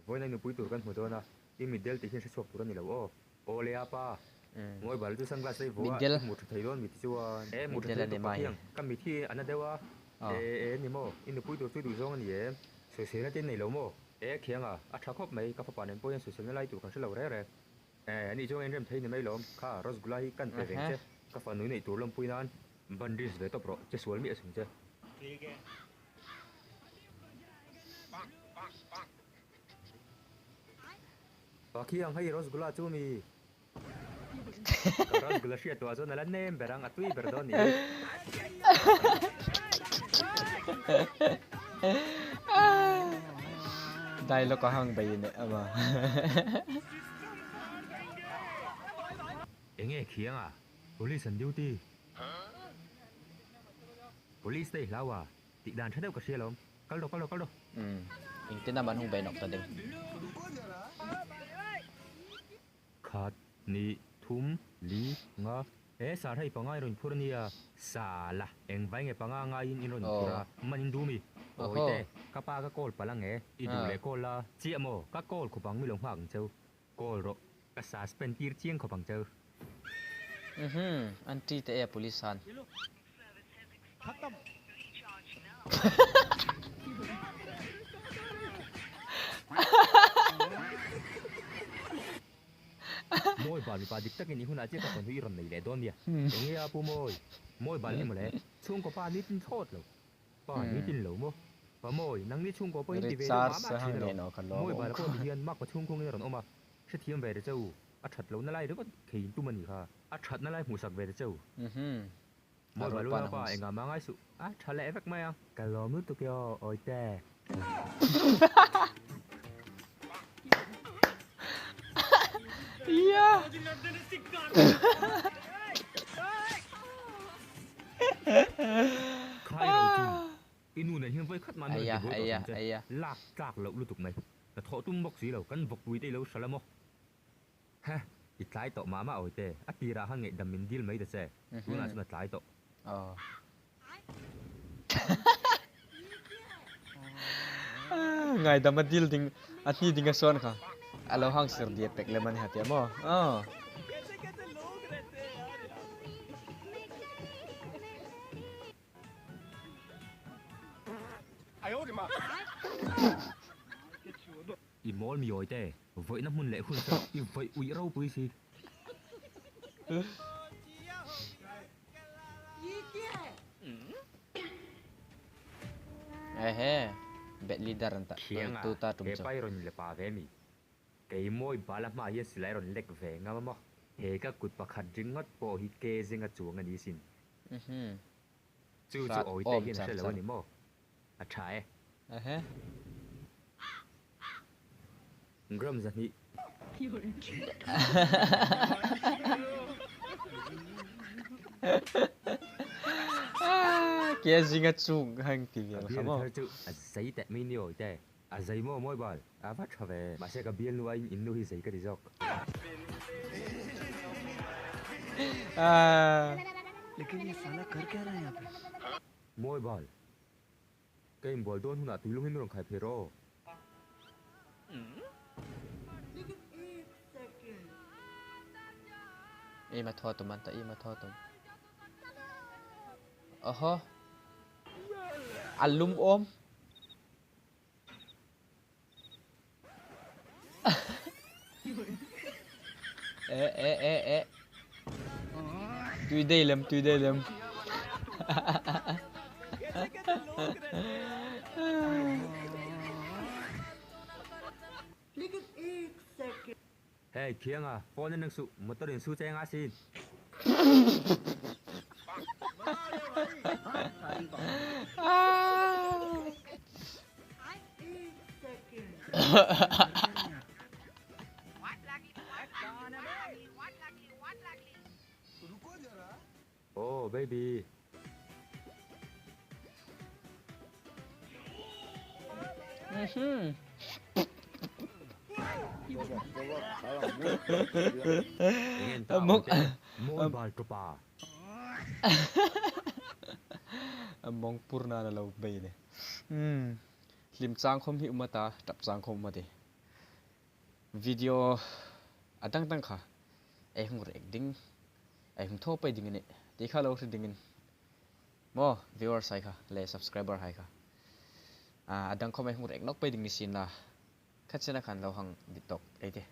Vawiin a nupui tur kan hmu dawn a, i mitdel tih hian hre chhuak tur a ni lo aw. Aw le a pa, ngawi bal chu sunglass a i vuah a, i hmu tha thei dawn mi ti chuan. E hmu tha thei lutuk pak hiang, ka mit hi a na deuh a, e e ni maw, i nupui tur chu i duh zawng a ni em? Sawiselna te in nei lo maw? E khiang a, a tha khawp mai, ka fapa nen pawh hian sawiselna lai tur kan hre lo reng reng. E anih chuan en rem thei ni mai lawm, kha Rosgula hi kan pe veng che, ka fanu i neih tur lawmpui nan bandage ve tawp rawh, che sual miah sung che. Pakhi ang hei Rasgula chu mi. Ka Rasgula hriat tawh ah chuan a la nem ber ang, a tui ber dawn nih hi. Dialogue a hang bei neh ama. Enge khiang a? Police an duty. Police te i hlau a? Tih dan tha deuh ka hria lawm. Kal rawh, kal rawh, kal rawh. Umm, engtin a man hung bei nawk ta ding. Khat, ni, thum, li, nga. He sar hei panga in rawn phur a nia. Sala, eng vai nge panga ngaiin in rawn phur a, man in dum i. Awi te, ka pa ka call palh ang e. I duh leh call la. Chiah maw, ka call khawp ang mi lo nghak ang cheu. Call rawh, ka suspend tir chiang khawp ang cheu. Uhmm, anti te e police han. Mawi bal mipa dik takin i hunah chiah ka fanu i rawn nei leh dawn nia. Enge a pu Mawi? Mawi bal ni mawle. Chhungkaw pa nitin thlawt lo. Pa nitin lo maw? Pa Mawi, nangni chhungkaw pawhin ti ve deuh mah mah thin alawm. Mawi bal pawh ti hian mak pa chhungkhungin a rawn awm a. Hrethiam ve ta che u. A that lohna lai ringawt thei in tum a nih kha. A thatna lai hmuhsak ve ta che u. Mawi bal unau pa engah mah ngai suh. A tha leh vek mai a. Ka lawm lutuk e aw, Awite. Khai ro chu i nu nen hian vawi khat mah min rawn ti buai tawh ang che. Lak tlak loh lutuk mai. Ka thawh tum bawk si lo, kan vawkpui te i lo hralh a maw? Heh, i tlai tawh mah mah awite, a tirah khan ngaihdam min dil mai ta che, tunah chuan a tlai tawh. Ngaidam a dil ding, a hni ding a sawn kha a lo hang sir diat pek lem a ni ha tia maw? Aw. I mawl mi awi te, vawihna hmun leh hun chu i vawih uih ropui si. Ehe, bet leader an ta Khianga, tu ta tum he chu. pa i rawn le pa ve mi. Kei mawi bala hmaah hian silai rawn lek ve ngam a maw? He ka kut pakhat ringawt pawh hi ke zinga chuang a ni sin. Chu chu Hrat awi te awm hian a char hre lo char. a ni maw? A tha e. Ehe. Gram 200. Ke zinga chung hang ti Ka vel kha bialnu maw. thar chu a zei teh mai ni awi te. A zei maw mawi bal. A va tha ve. Mahse ka bialnu aiin innu hi zei ka ti zawk. Mawi bal. Ka inbual dawn hunah tuilum hi min rawn khai phei rawh aw. I ma thaw tum an ta i ma thaw tum. Oho. A lum awm. E e e e. Tui dei lem tui dei lem. Hey Khianga, phone in reng suh, motor in su cheng a sin. Oh baby. Mawng pur nan a lo bei ni. Hlim chang khawm hi um ata, tap chang khawm um ati. Video a dang dang kha ei hung rek ding ei hung tho pai ding ani ti kha lo hre ding in maw viewers hai kha le subscriber hai kha a dang khom ei hung rek nok pai ding ni sin la khat chena khan lo hang bit tok ei te.